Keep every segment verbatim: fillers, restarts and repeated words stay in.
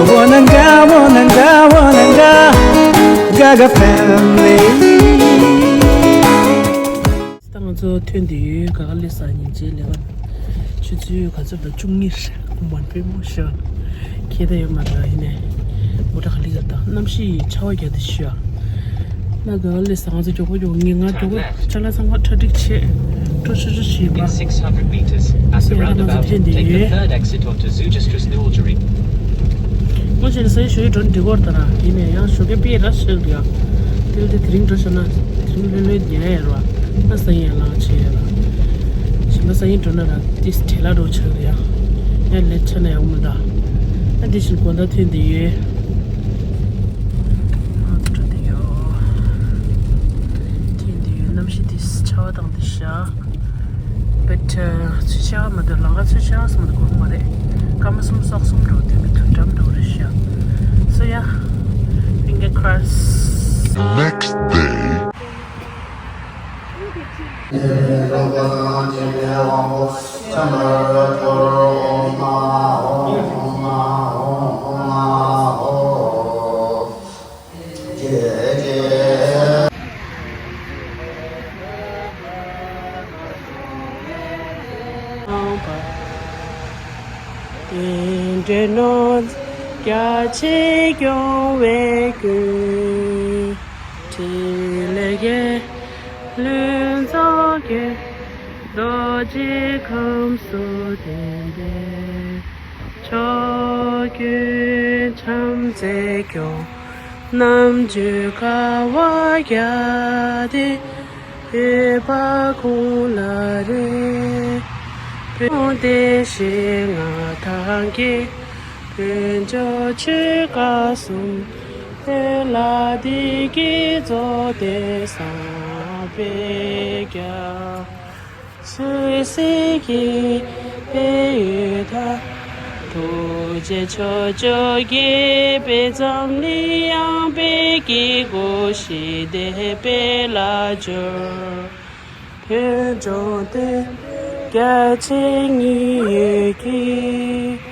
Wananga, wananga, wananga, Gaga family. ད་ང་ཚོ་ཐོན་དུས་ག་ག་ལེ་ས་ཉིན་རྗེས་ལས་པ་ཆུ་ཚོད་ག་ཚོད་དང་བཅུ་གཉིས་མོན་པའི་མོ་ཤ་ཁྱེད་ད་ཡོད་མ་ར་ཡིན་ནས་འོ་ད་ག་ལི་ག་ད་གནམ་གཤིས་ཆར་པ་རྒྱག་དུས་ཤ་ན་ག་ག་ལེ་ས་ང་ཚོ་མགྱོགས་པོ་མགྱོགས་པོ་ངས་ང་མགྱོགས་པོ་ཅ་ལག་ཚང་མ་གྲ་སྒྲིག་བྱས་འགྲོ་ཆུ་ཆུ་བྱས་པ། In six hundred meters, at the roundabout, take the third exit onto Zujas Krasnoljari. ངོ་ཆེ་ན་ས་ཡིན་ཞོ་ཡི་འགྲོ་འདི་སྐོར་ལྟར་ཡིན་ནས་ཡང་ཞོ་གའི་དཔེ་ར་ཤེས་ཀྱི་ཡ། དེ་ལ་དེ་དེ་རིང་འགྲོ་ཤོར་ན་དེ་རིང་ལྷོད་ལྷོད་ཉལ་ཡ་ར། ང་ས་ཡིན་ཡར་ལངས་བྱས་ཡ་ར། ཞིང་ཁ་ས་ཡིན་འགྲོ་ན་ར་ཏིས་བྲེལ་ལ་འགྲོ་ཆགས་ཀྱི་ཡ། ཡང་ལེ་ཆ་ན་ཡག་མི་འདུག་ཨ་འདི་བཞིན་དགོང་དག་ཐོན་དེ་ཡོད། ང་ཚོ་འགྲོ་དེ་ཡོད། ཐོན་དེ་ཡོད་གནམ་གཤིས་དེ་ཆར་པ་དང་དེ་ཤ། But ཚུད་ཆ་མ་འདུག་ལམ་ཁ་ཚུད་ཆ་སོང་འདུག་གོ་མ་རེད། སྐར་མ་གསུམ་སོགས་གསུམ་འགྲོ་དུས་མི་ཐུབ་འགྲམ་འགྲོ་རེད་ཤག So yeah, finger crossed. Next day. དེ་འདྲའི་གནོད་སྐྱོན་རྒྱ་ཆེ་སྐྱོང་བའི་ཀུན། ཕྲིན་ལས་རྒྱལ་བློན་ཚོགས་ཀྱི་རྡོ་རྗེ་ཁམས་སུ་བསྟན་པའི་ཕྱོགས་ཀུན་བྱམས་བརྩེས་སྐྱོང་། རྣམ་འགྱུར་དགའ་བ་རྒྱ་དེ་འོད་དཔག་ཀུན་ལ་རེ། བོད་བདེ་གཤེགས་མངའ་ཐང་རྒྱས། བོད་འབྱོར་ཆོས་བཀའ་སྲུང་། བོད་ལ་བདེ་སྐྱིད་རྫོགས་ལྡན་བསམ་པའི་རྒྱལ། ཆོས་སྲིད་ཀྱི་དཔལ་ཡོན་དང་། ཐུགས་རྗེ་ཕྱོགས་བཅུར་རྒྱས་པའི་འཛམ་གླིང་ཡངས་པའི་དཀྱིལ་འཁོར་ཞི་བདེ་དཔལ་ལ་གྱུར། བོད་འབྱུང་བསྟན་རྒྱ་ཆེན་གཉིས་ཡོད་ཀྱི།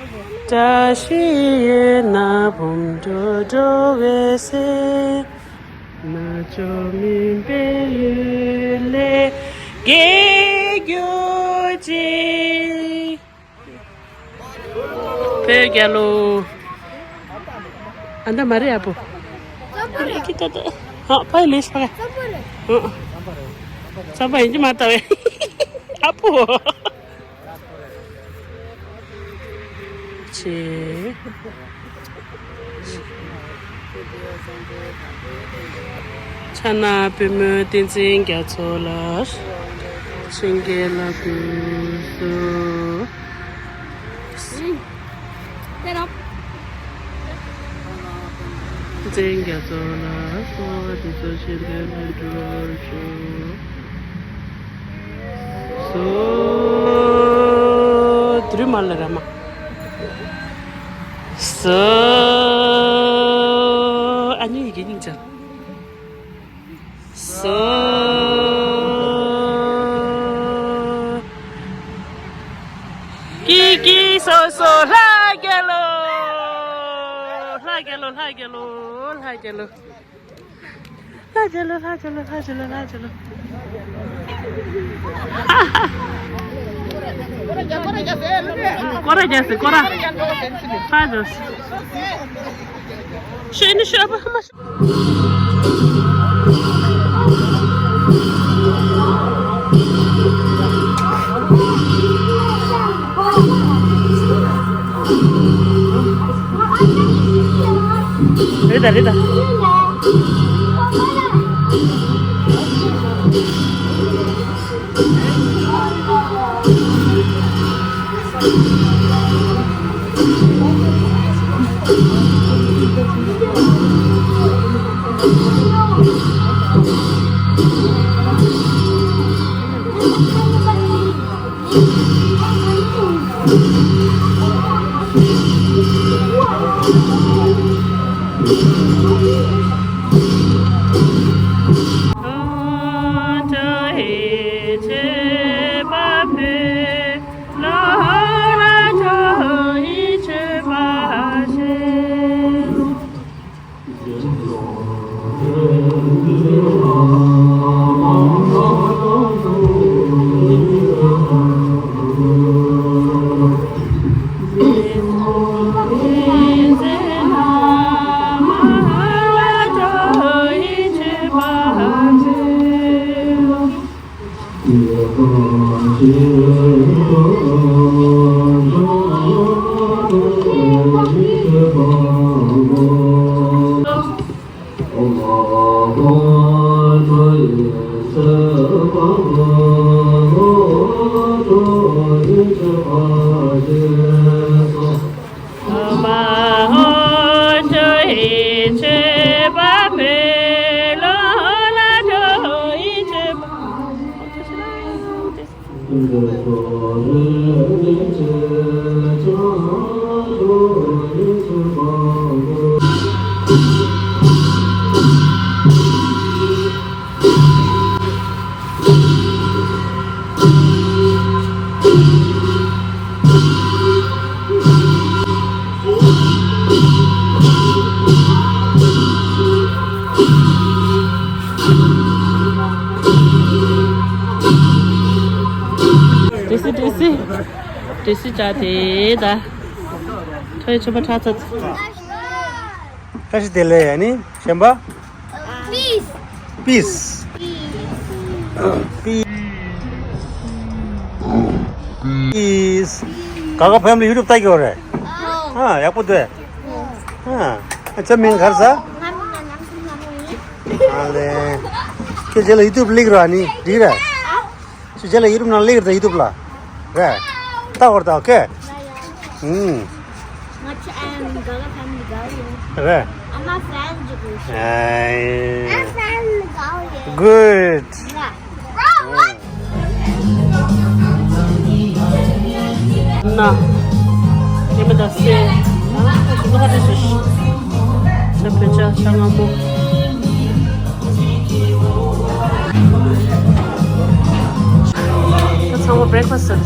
བཀྲ་ཤིས་འོད་སྣང་འབུམ་འགྲོ་འགྲོ་བའི་སེམས། ན་ཆོ་མུན་པའི་གཡུལ་ལས་རྒྱལ་གྱུར་ཅིག་བོད་རྒྱལ་ལོ། ཨ་འདྲ་མ་རེད་ཨ་པོ། ཀི་ཏོ་ཏོ། ཧ་ཕ་ལེ་ཤ་ག་ཙམ་པ་ཡིན་གྱི་མ་ལྟ་བས། ཨ་པོ། ཆེ། ཕྱག་ན་པུས་མོ་བསྟན་འཛིན་རྒྱ་མཚོ་ལ། བྱིན་གྱིས་བརླབ་ཏུ་གསོལ། བསྟན་འཛིན་རྒྱ་མཚོ་ལ་གསོལ་བ་འདེབས་སོ། བཞེད་དོན་ལྷུན་གྲུབ་ཤོག་སོ། དུ་རུ་མ་ལ་ར་མ། སོ། ཨ་ནི་ཡི་གེ་སྙིང་རྗེ། སོ། ཀི་ཀི་སོ་སོ་ལྷ་རྒྱལ་ལོ། ལྷ་རྒྱལ་ལོ་ལྷ་རྒྱལ་ལོ་ལྷ་རྒྱལ་ལོ། ལྷ་རྒྱལ་ལོ་ལྷ་རྒྱལ་ལོ་ལྷ་རྒྱལ་ལོ་ལྷ་རྒྱལ་ལོ། སྐོར་ར་རྒྱག་སི་སྐོར་ར། ཕ་ཇོ་སི། ཤོད་ནི་ཤོད་པ་མ་ཤོད། རེད་ད་རེད་ད། ཌི་སི་ཌི་སི་ཌི་སི་ཅག་དེ་ད་ཁོའི་ཕྱུ་པ་ཁྲག་ཚ། བཀྲ་ཤིས་བདེ་ལེགས། ཨ་ནི་གཞན་པ། Peace. Peace. Peace. ག་ག་ཕེ་མི་ལི་ཡུ་ཊུབ་ལྟ་གི་ཡོད་རེད། ཨ། ཡག་པོ་འདུག་ཨ། ཁྱོད་མིང་ག་རེ་ཟེར། ཨ་ལེ། ཁྱོད་རྗེས་ལ་ཡུ་ཊུབ་ལ་སླེབས་རོགས། ཨ་ནི་འགྲིག་རེད། ཁྱོད་རྗེས་ལ་ཡུ་ཊུབ་ནང་སླེབས་རེད། ད་ཡུ་ཊུབ་ལ་རེད། ལྟ་བར་ད། ཨོ་ཁེ། ཨུམ། ང་ཚོ་ཨམ་ག་ག་ཕེ་མི་ལི་དགའ་ཡོད། རེད། ཨ་མ་ཕེན་ཇི་གུ་ཤི། ཨེ། ཨ་ཕེན་དགའ་ཡོད། Good. Yeah. ན། ཉི་མ་དང་སེ། ཨ་ཞུ་ལོ་ཁ་དེ་ཞུ། ཆ་བོད་ཆ་ཆ་ང་མོ། ད་ཚང་མ་བྷི་རེག་ཕ་སི་ཟེར།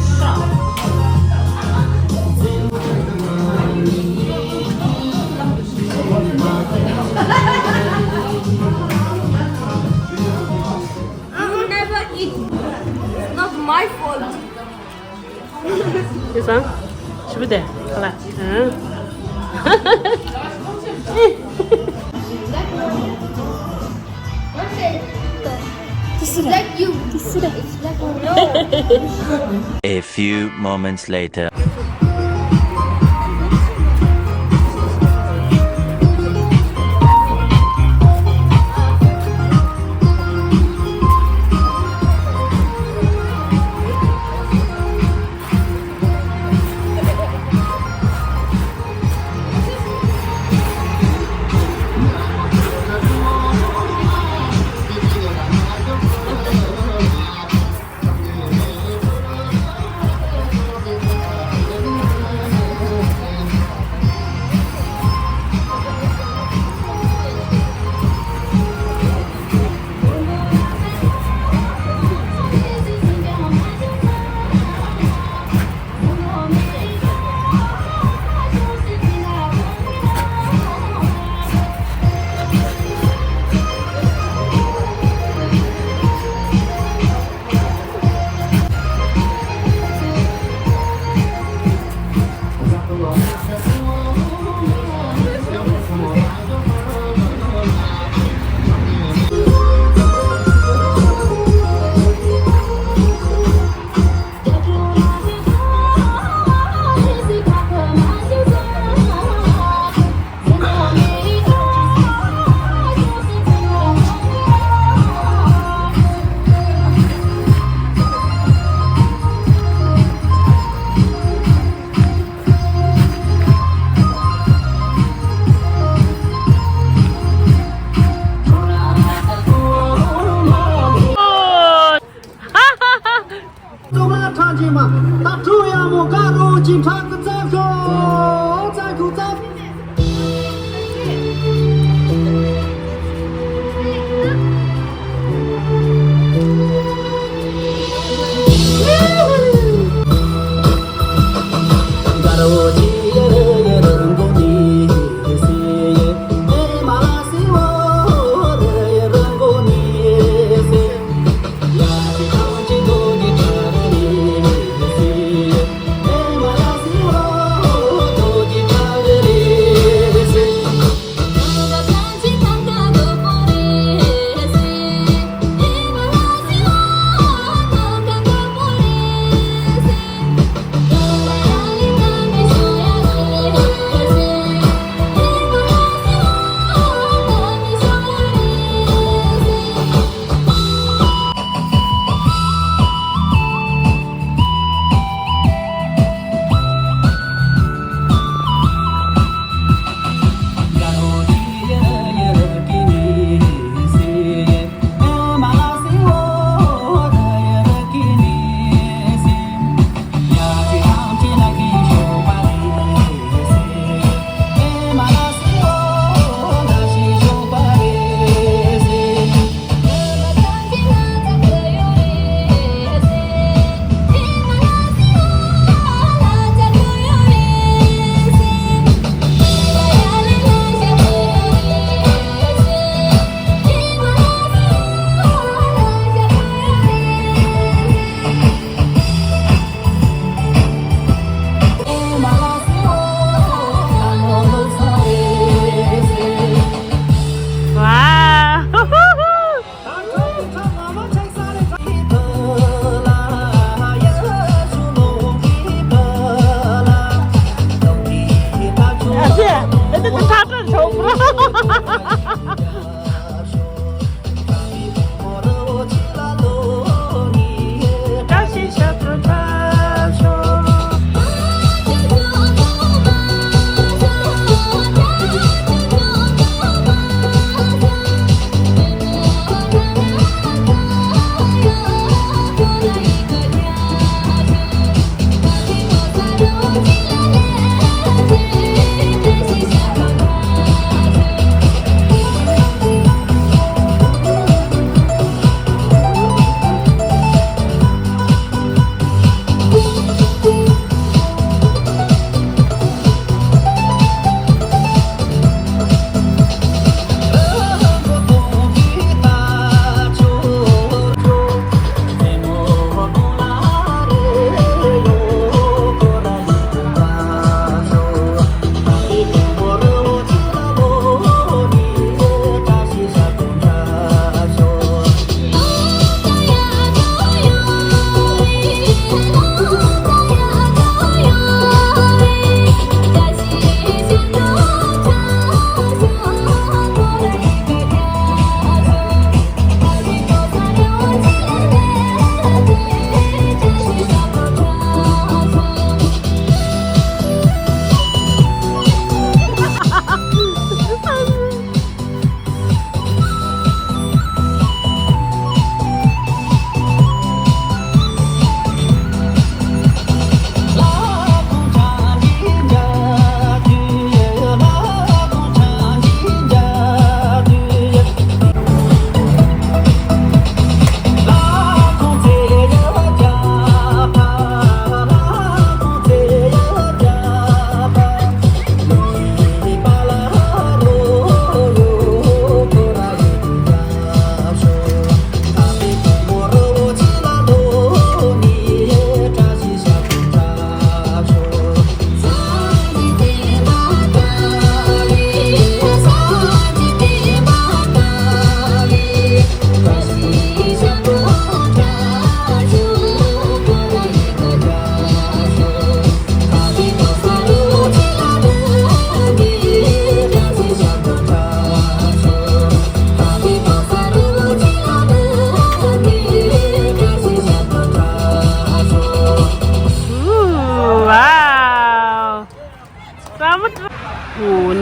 You never eat. It's not my fault. ཁྱེད་ཚང་ཞི་བུ་དེ་ཁ་ལ། ཨང་། Is that you? Is that you? No. A few moments later.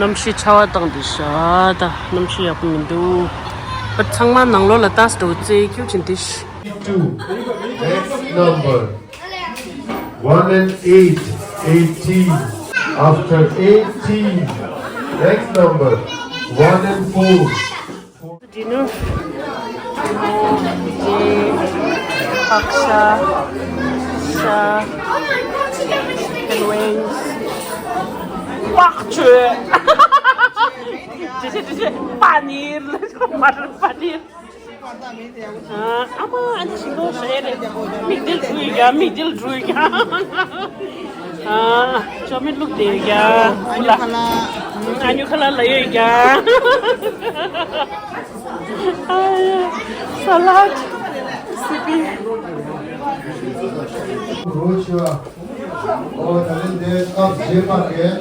གནམ་གཤིས་ཆར་པ་བཏང་འདུག་ཤག་ད་གནམ་གཤིས་ཡག་པོ་མི་འདུག་ཨ་ཚང་མ་ནང་ལོགས་ལ་ལྟ་སྡོད་རྩེ་ཁྱུ་ཅིག་འདི། Two. Next number. One and eight. Eighteen. After eighteen. Next number. One and four. Dinner. Aksha. Sha. Chicken wings. Pak choi. Paneer. Matar paneer. ཨ་མ་ཨ་ནི་ཞིག་ལོ་ཟེར་རེད། མིག་ལྡིར་འགྲོ་ཡ། མིག་ལྡིར་འགྲོ་ཡ། ཨ་ཅོ་མིག་ལུག་དེ་ཡ། ཨ་ཉུ་ཁ་ལ། ཨ་ཉུ་ཁ་ལ་ལ་ཡོད་ཡ། ས་ལད། སི་པིང་། ཨོ་ད་ལན་དེ་སྐབས་རྗེས་མ་རེད།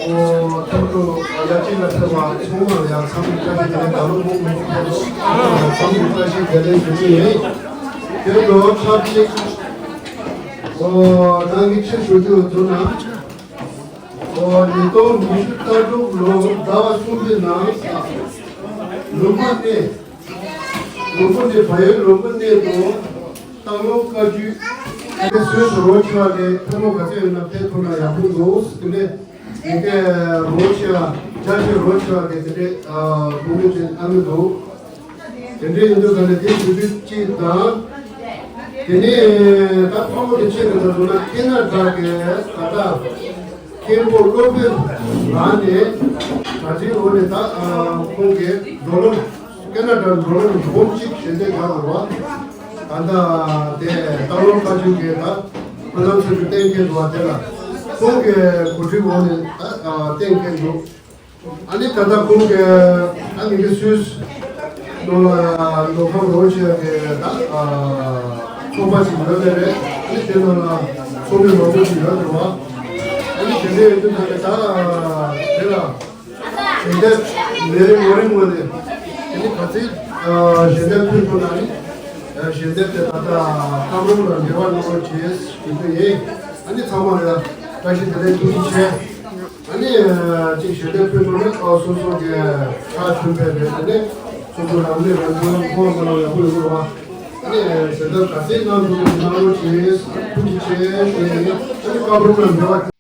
ཨོ་ཐུགས་ཐུགས་ཡ་གཅིག་ལ་ཕེབས་པ་ཚང་མར་ཡང་འཚམས་འདྲི་བཀྲ་ཤིས་བདེ་ལེགས། ད་ལོ་མུ་མཐུད་ནས་འཚམས་འདྲི་བཀྲ་ཤིས་བདེ་ལེགས་ཞུ་གི་ཡིན། དེ་ལོ་ཆབས་ཅིག་ཨོ་ནང་གི་ཆེད་ཞུ་རྒྱུ་བྱུང་ན། ཨོ་ཉིས་སྟོང་ཉི་ཤུ་རྩ་དྲུག་ལོ་ཟླ་བ་གསུམ་པའི་ནང་ལུང་པ་གནས། ལུང་པ་གནས་བལ་ཡུལ་ལུང་པ་གནས་དུ། སྟག་ལུང་བཀའ་བརྒྱུད། ཨ་ནི་སུད་སི་རོ་ཆེ་བ་ལས་ཕེབས་ལོ་ག་ཚོད་ཡོད་ན་ཕེབས་ཐུབ་ན་ཡག་པོ་འདུག་དེ་ནས་ཡིན་གྱི་རོ་ཆེ་བ་རྒྱ་ཆེ་རོ་ཆེ་བ་གི་དེ་འདྲའི་དགོངས་འདུན་ཅིག་གནང་གི་འདུག་དེ་འདྲའི་ཡིན་དུས་ད་ནི་དེ་ཞུ་རྒྱུ་གཅིག་དང་། དེ་ནས་ད་ཕྲ་མོ་དེ་ཆེད་དུ་ད་དུ་ན་ཁེ་ན་ཌ་གི་ད་ལྟ། མཁན་པོ་སློབ་དཔོན་ལགས་ནས་ད་ཅིའི་འོག་ནས་ད་ཁོང་གིས་ཌོ་ལར་ཁེ་ན་ཌ་ཌོ་ལར་འབུམ་གཅིག་ཞལ་འདེབས་བྱས་པ་རེད་བ། ད་ལྟ་དེ་སྟག་ལུང་བཀའ་བརྒྱུད་ཀྱི་ད་ཕུན་སུམ་ཚོགས་ཀྱི་གཏན་འཁེལ་འདུག་བ། དེ་ལ་ཁོང་གི་གོ་སྒྲིག་འོག་ནས་ད་གཏན་འཁེལ་འདུག་ཨ་ནི་ད་ལྟ་ཁོང་གི་ཨ་ནི་གི་སུད་སི་ནང་ལ་མདོ་ཁམས་རོ་ཆེ་གི་ད་ཚོགས་པ་ཞིག་ཡོད་པ་རེད། ཨ་ནི་དེ་ནང་ལ་ཚོགས་མི་མང་པོ་ཞིག་ཡོད་འདུག་བ། ཨ་ནི་དེ་འདྲ་ཡོད་དུས་ད་ནི་ད་དེ་ལ་ཞལ་འདེབས་མི་རེ་ངོ་རེ་ངོས་ནས་དེ་ནི་ག་ཚོད་ཞལ་འདེབས་ཕུལ་ཐུབ་ན་ནི་ཞལ་འདེབས་དེ་ད་ལྟ་ཁམས་རོང་ལ་འབྲེལ་བ་གནང་རོགས་བྱེད་ཞུ་རྒྱུ་ཡིན། ཨ་ནི་ཚང་མ་ལ་བཀྲ་ཤིས་བདེ་ལེགས་ཐུགས་རྗེ་ཆེ། ཨ་ནི་ཅིག་ཞལ་འདེབས་ཕུལ་ཐུབ་ན་སོ་སོ་གི་ཕྱག་མཆོད་པའི་རེད། དེ་ནས་སོ་སོ་རང་ལས་རང་འཇོན་ཁོང་ཚོ་ལ་ཡག་པོ་ཡོང་གི་རེད་བ། ཨ་ནི་ཞལ་འདེབས་ག་ཚད་གནང་ཐུབ་ཀྱི་གནང་རོགས་གྱིས། ཐུགས་རྗེ་ཆེ་ཞུ་ཡིན། ཨ་ནི་བཀའ་སློབ་ལ་འབྲེལ་བ།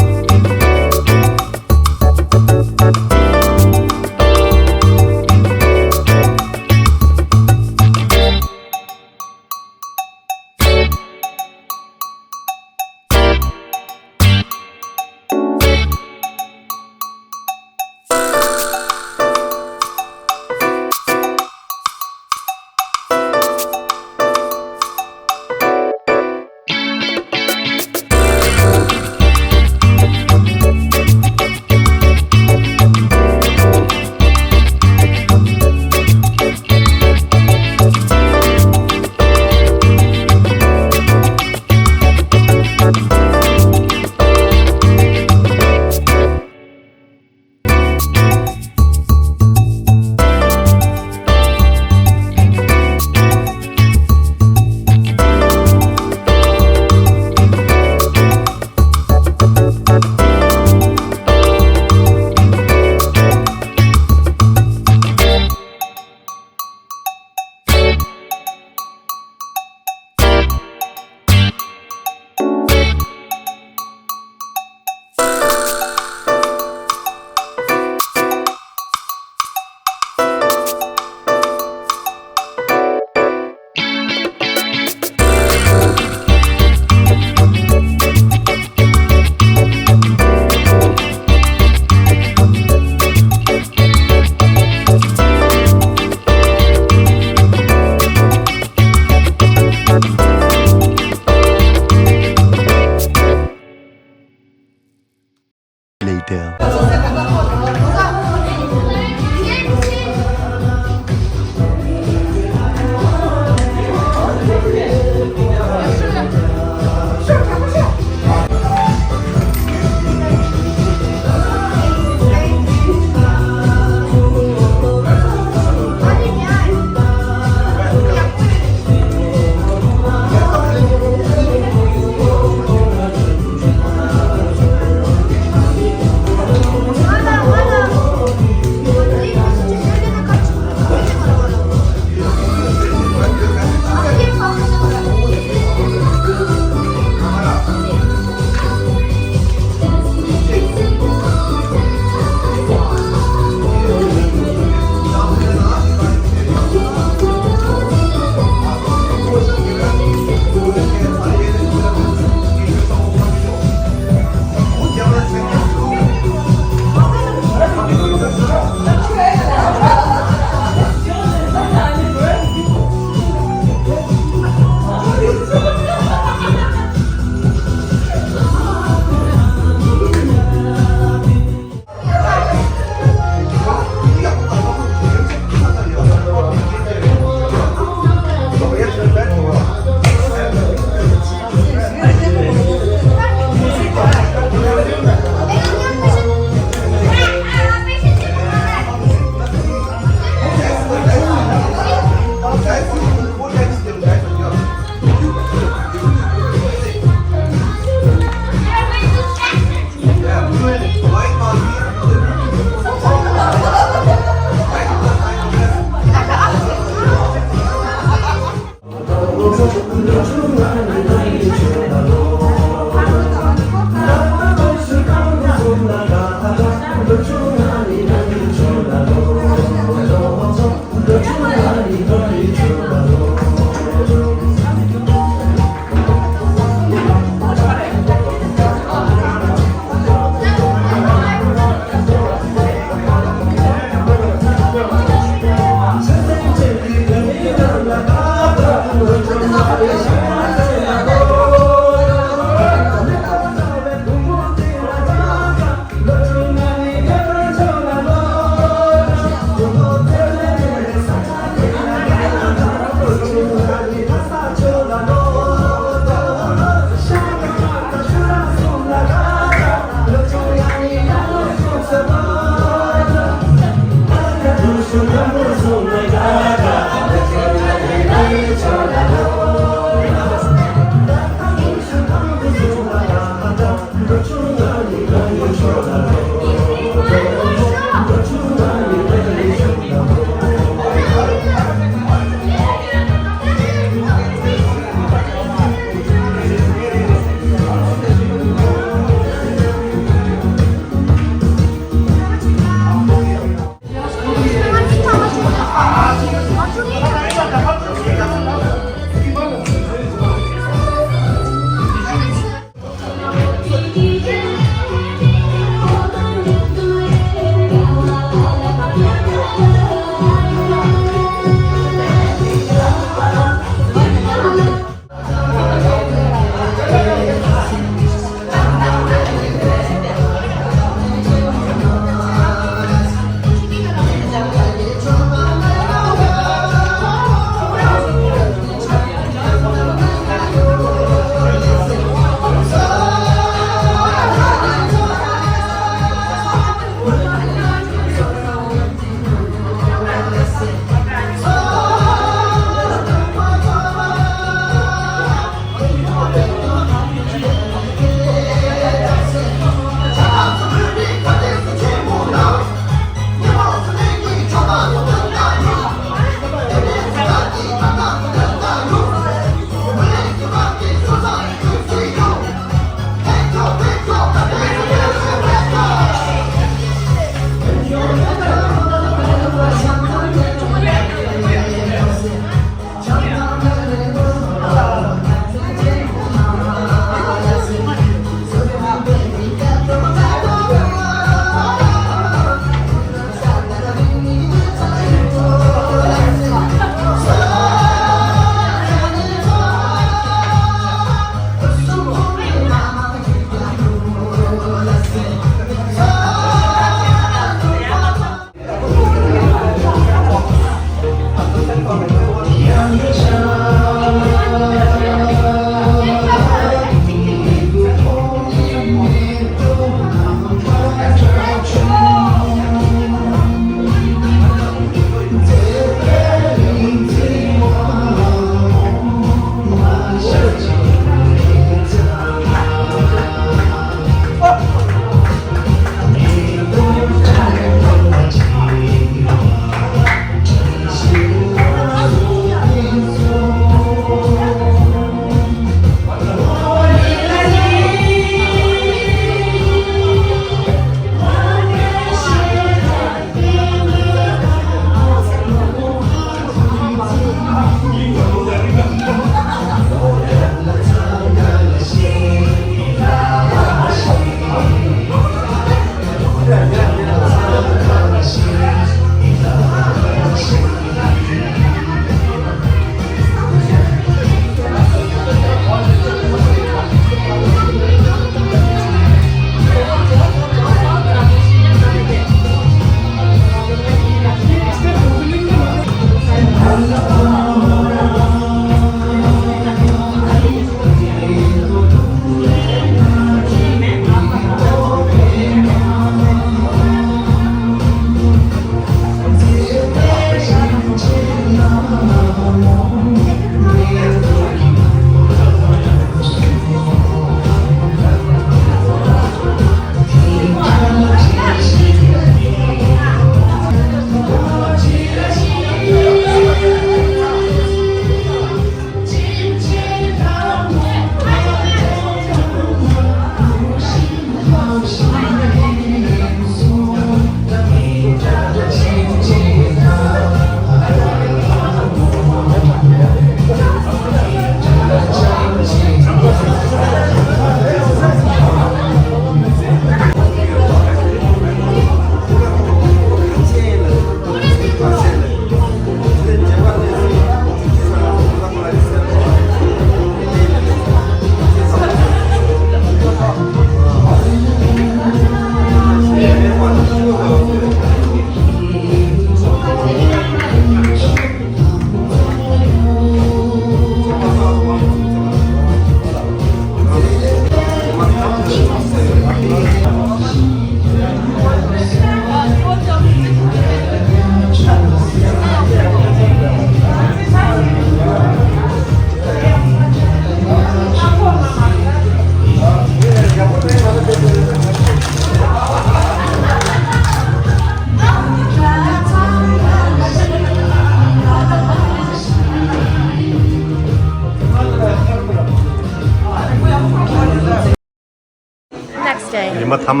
ཐ་མ།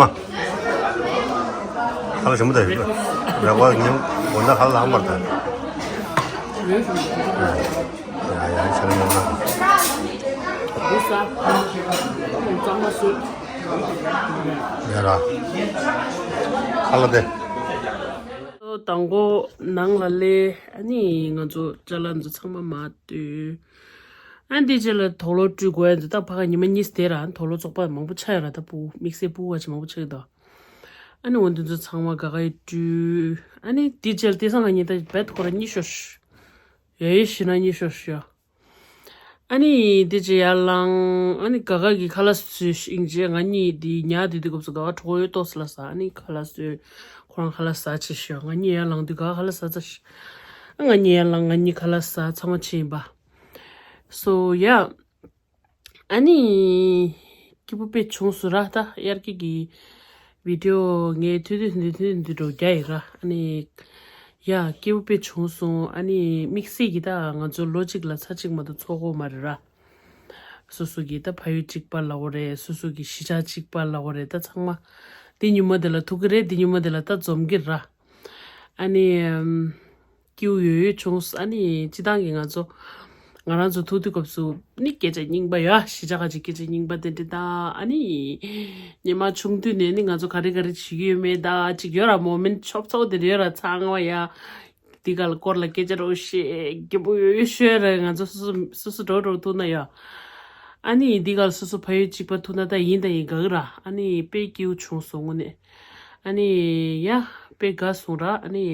ཧ་ལ་ཞིམ་པོ་ད་ཡོད། རེ་བ་ཉིན་དགོང་དག་ཧ་ལ་ལྷག་མར་ད། ཡ་ཡ་ཆ་ལ་ཉོ་ན། འདི་ས། གཙང་མ་སུ། ཡ་ར། ཧ་ལ་དེ། དང་པོ་ནང་ལ་སླེབས། ཨ་ནི་ང་ཚོ་ཅ་ལག་ཚོ་ཚང་མ་མར་བཏོན། ཨ་འདི་རྗེས་ལ་དུག་ལོག་བཀྲུ་དགོས་ཡ་འདི། ད་ཕ་ག་ཉི་མ་གཉིས་དེ་ར་དུག་ལོག་བཙོག་པ་མང་པོ་ཆགས་ཡོད་ར། ད་སྤུ་དམིགས་བསལ་སྤུ་བ་ཅིག་མང་པོ་ཆགས་ཡོད་དོ། ཨ་ནི་འོ་འདི་ཚོ་ཚང་མ་ག་ག་ཡི་བཀྲུས། ཨ་ནི་འདི་རྗེས་ལ་དེང་སང་ང་གཉིས་ད་བེད་ཁོ་ར་གཉིད་ཤོར་ཤག་ཡ་ཡི་ཤི་ན་གཉིད་ཤོར་ཤག་ཨ་ནི་འདི་རྗེས་ཡར་ལངས། ཨ་ནི་ག་ག་གི་ཁ་ལག་བཟོས་ཤིང་རྗེས་ང་གཉིས་འདི་ཉལ་དུས་དུས་སྐབས་སུ་ག་ག་གྲོད་ཁོག་ཡོད་ཏོག་ཙམ་ལ་ཟ། ཨ་ནི་ཁ་ལག་བཟོས། ཁོ་རང་ཁ་ལག་ཟ་བྱས་ཤག་ང་གཉིས་ཡར་ལངས་དུས་ག་ག་ཁ་ལག་ཟ་ཚར་ཤག་ཨ་ང་གཉིས་ཡར་ལངས། ང་གཉིས་ཁ་ལག་ཟ་ཚང་མ་བྱས་ཡིན་པ། སོ་ཡ། ཨ་ནི་སྐྱིད་པོ་དཔེ་བྱུང་སོང་ར། ད་དབྱར་སྐྱིད་ཀྱི་བི་ཌི་ཡོ་ངས་ཐུང་ཐུང་ཐུང་ཐུང་འདི་འདྲ་རྒྱག་ཡིན་ར། ཨ་ནི་ཡ་སྐྱིད་པོ་དཔེ་བྱུང་སོང་། ཨ་ནི་དམིགས་བསལ་གྱི་ད་ང་ཚོ་ལོ་གཅིག་ལ་ཚར་གཅིག་མ་གཏོགས་ཚོགས་ཀྱི་ཡོད་མ་རེད་ར། སོ་སོ་གི་ད་ཕ་ཡུལ་གཅིག་པ་ལབ་དགོས་རེད། སོ་སོ་གི་གཞིས་ཆགས་གཅིག་པ་ལབ་དགོས་རེད། ད་ཚང་མ་འདི་ཉིན་མོ་འདི་ལ་ཐུག་གི་རེད། འདི་ཉིན་མོ་འདི་ལ་ད་འཛོམས་ཀྱི་ར། ཨ་ནི་ཨམ། སྐྱིད་པོ་ཡོད་ཡོད་བྱུང་། ཨ་ནི་སྤྱིར་བཏང་གི་ང་ཚོ་ང་རང་ཚོ་ཐུག་དུས་སྐབས་སུ་ནི་སྐད་ཆ་རྙིང་པ་ཡོད། གཞིས་ཆགས་ཁ་ཅིག་སྐད་ཆ་རྙིང་པ་དེ་འདྲ་དང་། ཨ་ནི་སྔོན་མ་ཆུང་དུས་ནས་ནི་ང་ཚོ་ག་རེ་ག་རེ་བྱེད་ཀྱི་ཡོད་མེད་ད་ཅིག་ཡོད་ར། མོ་མེན་ཊི་ཆོབ་ཚོགས་དེ་འདྲ་ཡོད་ར། ཚང་མ་ཡ། འདི་ག་ལ་སྐོར་ལ་སྐད་ཆ་རོ་བཤད། སྐྱིད་པོ་ཡོད་ཡོད་ཤོད་ར། ང་ཚོ་སོ་སོ་སོ་སོ་འགྲོ་འགྲོ་ཐུག་ན་ཡ། ཨ་ནི་འདི་ག་ལ་སོ་སོ་ཕ་ཡུལ་གཅིག་པ་ཐུག་ན་ད་ཡིན་ད་ཡིན་དགའ་གི་ར། ཨ་ནི་དཔེ་སྐྱིད་པོ་བྱུང་སོང་དངོས་གནས། ཨ་ནི་ཡ་དཔེ་དགའ་སོང་ར། ཨ་ནི་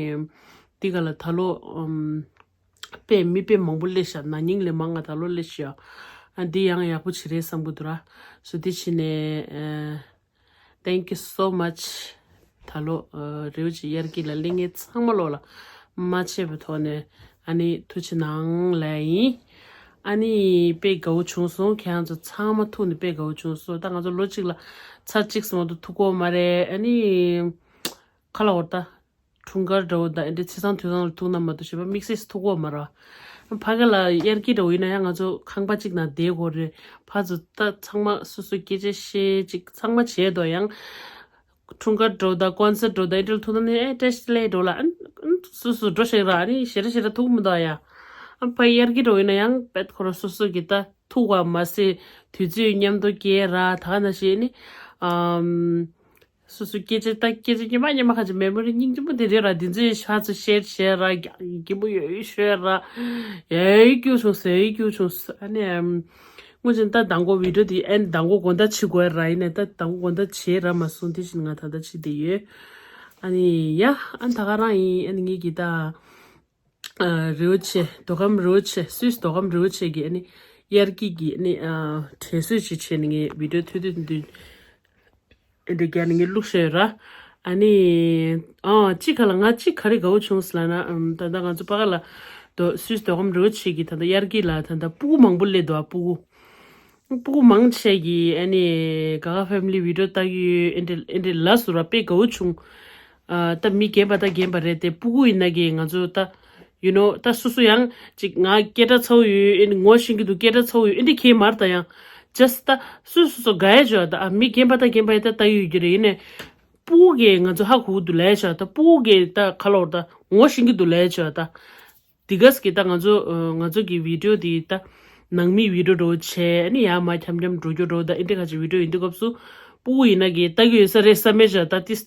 འདི་ག་ལ་ད་ལོ་ཨམ། དཔེ་མི་དཔེ་མང་པོ་སླེབས་ཤག་ན་ནིང་ལས་མང་ང་ད་ལོ་སླེབས་ཤག་ཨ་འདི་ཡང་ཡག་པོ་བྱེད་རེད་བསམ་གི་འདུག་ར། སོ་འདི་བྱས་ནས་ཨ། Thank you so much། ད་ལོ་ཨ་རེའུ་ཅིག་དབྱར་སྐྱིད་ལ་སླེབས་མཁན་ཚང་མ་ལོག་ལ་མ་ཆད་པའི་ཐོག་ནས་ཨ་ནི་ཐུགས་རྗེ་གནང་ལབ་ཡིན། ཨ་ནི་དཔེ་དགའ་བོ་བྱུང་སོང་། ཁྱེད་རང་ཚོ་ཚང་མ་ཐུག་ནས་དཔེ་དགའ་བོ་བྱུང་སོང་། ད་ང་ཚོ་ལོ་གཅིག་ལ་ཚར་གཅིག་ཙམ་མ་གཏོགས་ཐུག་གི་ཡོད་མ་རེད། ཨ་ནི་ཁ་ལག་འོར་ད་འཁྲུངས་སྐར་འདྲ་བོ་དང་ཨེ་འདྲ་ཚེས་བཟང་དུས་བཟང་ལ་ཐུག་ན་མ་གཏོགས་གཞན་པ་དམིགས་བསལ་ཐུག་གི་ཡོད་མ་རེད། ཕ་གི་ལ་དབྱར་སྐྱིད་འདྲ་བོ་ཡིན་ན་ཡང་ང་ཚོ་ཁང་པ་གཅིག་ནང་བསྡད་དགོས་རེད། ཕར་ཚུར་ད་ཚང་མ་སོ་སོ་སྐད་ཆ་བཤད་ཅིག་ཚང་མ་བྱས་དོ་ཡང་། འཁྲུངས་སྐར་འགྲོ་དང་ཀོན་སར་ཊི་འགྲོ་དང་ཨེ་འདྲ་ཐུག་ན་ནི་ཨེ་བཀྲ་ཤིས་བདེ་ལེགས་འགྲོ་ལ་ཨ་ནི་སོ་སོ་འགྲོ་ཤེས་ར། ཨ་ནི་ཞེ་དྲག་ཞེ་དྲག་ཐུག་མི་འདུག་ཡ། ཨ་ཕ་དབྱར་སྐྱིད་འགྲོ་ཡིན་ན་ཡང་བེད་ཁོ་རང་སོ་སོ་གི་ད་ཐུག་པ་མ་ཟད་དུས་ཚོད་མཉམ་དུ་སྐྱེལ་ར། ད་ག་ནང་བཞིན་ནི་ཨམ། སོ་སོ་སྐད་ཆ་ད་སྐད་ཆ་སྙན་མ་སྙན་མ་ཁ་ཅིག་མེ་མོ་རི་སྙིང་རྗེ་པོ་དེ་རེད་ར། འདི་ཚོའི་ཕར་ཚུར་ཤེར་བྱས་ར། སྐྱིད་པོ་ཡོད་ཡོད་ཤོད་ར། ཡ་ཡི་སྐྱིད་བྱུང་སོང་། ཡ་ཡི་སྐྱིད་བྱུང་སོང་། ཨ་ནི་ཨམ། སྔོན་ཆད་ད་མདང་དགོང་བི་ཌི་ཡོ་དེ་ཨན་མདང་དགོང་དགོང་དག་བྱེད་དགོས་ར། ཡིན་ནའི་ད་མདང་དགོང་དགོང་དག་བྱེད་ར་མ་སོང་། དེ་བཞིན་ང་ད་ལྟ་བྱེད་བསྡད་ཡོད། ཨ་ནི་ཡ་ཨ་ད་ག་རང་ཡིན། ཨ་ནི་ངེད་ཀྱི་ད་ཨ་རི་བོ་ཆེ་མདོ་ཁམས་རི་བོ་ཆེ་སུད་སི་མདོ་ཁམས་རི་བོ་ཆེ་གི་ཨ་ནི་དབྱར་སྐྱིད་ཀྱི་ཨ་ནི་ཨ་དྲན་གསོ་ཞིག་བྱས་ནས་ངས་བི་ཌི་ཡོ་ཐུང་ཐུང་ཐུང་ཐུང་ཨེ་འདྲ་རྒྱག་ནས་ངས་བླུགས་བཞག་ཡོད་ར། ཨ་ནི་ཨ་གཅིག་ག་ལ་ང་གཅིག་ག་རེ་དགའ་བོ་བྱུང་སོང་ལབ་ན། ཨམ་ད་ལྟ་ང་ཚོ་པ་ག་ལ་དོ་སུད་སི་མདོ་ཁམས་རི་བོ་ཆེ་གི་ད་ལྟ་དབྱར་སྐྱིད་ལ་ད་ལྟ་སྤུ་གུ་མང་པོ་སླེབས་འདུག་ཨ་སྤུ་གུ། སྤུ་གུ་མང་ཆེ་གིས་ཨ་ནི་ག་ག་ཕེ་མི་ལི་བི་ཌི་ཡོ་ལྟ་གི་ཡོད། ཨེ་འདྲ་ཨེ་འདྲ་ལབ་སོང་ར། དཔེ་དགའ་བོ་བྱུང་། ཨ་ད་མི་རྒན་པ་ད་རྒན་པ་རེད་དེ། སྤུ་གུ་ཡིན་ན་གི་ང་ཚོ་ད་ཡུ་ནོ་ད་སོ་སོ་ཡང་ཅིག་ང་སྐད་གྲགས་ཚ་བོ་ཡོད། ཨེ་ནི་ངོ་ཤེས་ཀྱི་འདུག་སྐད་གྲགས་ཚ་བོ་ཡོད། ཨེ་འདྲ་ཁྱད་མར་ད་ཡང་ཇ་སི་ཊི་ད་སོ་སོ་སོ་དགའ་ཡ་བྱོས་ད། ཨ་མི་རྒན་པ་ད་རྒན་པ་ཡི་ད་ལྟ་ཡོད་ཀྱི་རེད། ཡིན་ནའི་སྤུ་གུ་གིས་ང་ཚོ་ཧ་གོ་གི་འདུག་ལབ་ཡ་བྱོས་ད། སྤུ་གུ་གིས་ད་ག་ལོར་ད་ངོ་ཤེས་ཀྱི་འདུག་ལབ་ཡ་བྱོས་ད། དེ་ག་ས་གི་ད་ང་ཚོ་ཨ་ང་ཚོ་གི་བི་ཌི་ཡོ་དེ་ད་ནང་མི་བི་ཌི་ཡོ་འདྲ་བོ་བྱས། ཨ་ནི་ཡར་མར་འཁྱམ་འཁྱམ་འགྲོ་རྒྱུ་འདྲ་བོ་ད་ཨེ་འདྲ་ཁ་ཅིག་བི་ཌི་ཡོ་ཡིན་དུས་སྐབས་སུ་སྤུ་གུ་ཡིན་ན་གི་ལྟ་གི་ཡོད་ས་རེད་བསམ་མེད་བྱས་ད། ཏིས་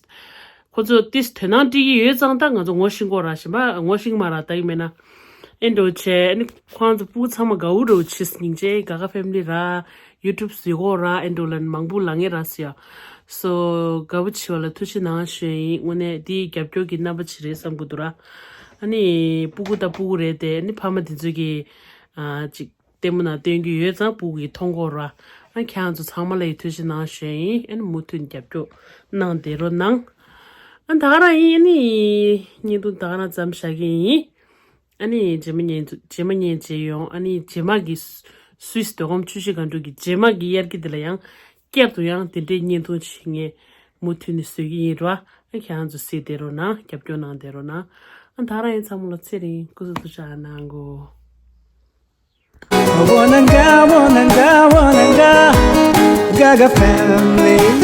ཁོ་ཚོ་ཏིས་དོ་སྣང་སྤྲད་ཀྱི་ཡོད་ཙང་ད་ང་ཚོ་ངོ་ཤེས་གོ་ར། གཞན་པ་ངོ་ཤེས་མ་ར་ལྟ་གི་མེད་ན། ཨེ་འདྲ་བོ་བྱས། ཨ་ནི་ཁོ་རང་ཚོ་སྤུ་གུ་ཚང་མ་དགའ་བོ་འདྲ་བོ་བྱས། སྙིང་རྗེ། ག་ག་ཕེ་མི་ལི་ར། ཡུ་ཊུབ་གཟིགས་གོ་ར། ཨེ་འདྲ་བོ་ལ་མང་པོ་ལབ་མཁན་ར་ཟེར་ཡ། སོ་དགའ་བོ་བྱེད་པ་ལ་ཐུགས་རྗེ་གནང་ཞུ་ཡིན། དངོས་གནས་འདི་རྒྱབ་སྐྱོར་གྱི་རྣམ་པ་ཅིག་རེད་བསམ་གི་འདུག་ར། ཨ་ནི་སྤུ་གུ་ད་སྤུ་གུ་རེད་དེ། ཨ་ནི་ཕ་མ་དེ་ཚོ་གིས་ཨ་ཅིག་ལྟད་མོ་ནང་སྟོན་རྒྱུ་ཡོད་ཙང་སྤུ་གུ་གིས་མཐོང་གོ་ར། ཨ་ཁྱེད་རང་ཚོ་ཚང་མ་ལ་ཡི་ཐུགས་རྗེ་གནང་ཞུ་ཡིན། ཨ་ནི་མུ་མཐུད་རྒྱབ་སྐྱོར་གནང་བསྡད་རོགས་གནང་། ཨ་ད་ག་རང་ཡིན། ཨ་ནི་བརྙན་ཐུང་ད་ག་རང་མཚམས་བཞག་གི་ཡིན། ཨ་ནི་རྗེས་མ་ཉན་རྗེས་མ་ཉན་བྱེད་ཡོང་། ཨ་ནི་རྗེས་མ་གི་སུད་སི་མདོ་ཁམས་ཆུ་བཞི་སྒང་དྲུག་གི་རྗེས་མ་གི་དབྱར་སྐྱིད་དེ་ལ་ཡང་བསྐྱར་དུ་ཡང་དེ་འདྲའི་བརྙན་ཐུང་ཞིག་ངས་མུ་མཐུད་ནས་བཟོ་གི་ཡིན་ར། ཨ་ཁྱེད་རང་ཚོ་གཟིགས་བསྡད་རོགས་གནང་། རྒྱབ་སྐྱོར་གནང་བསྡད་རོགས་གནང་། ཨ་ད་རང་ཡིན། ཚང་མ་ལ་ཚེ་རིང་སྐུ་གཟུགས་ཐུགས་ཅག་གནང་གོ། Wananga, wananga, wananga, Gaga family.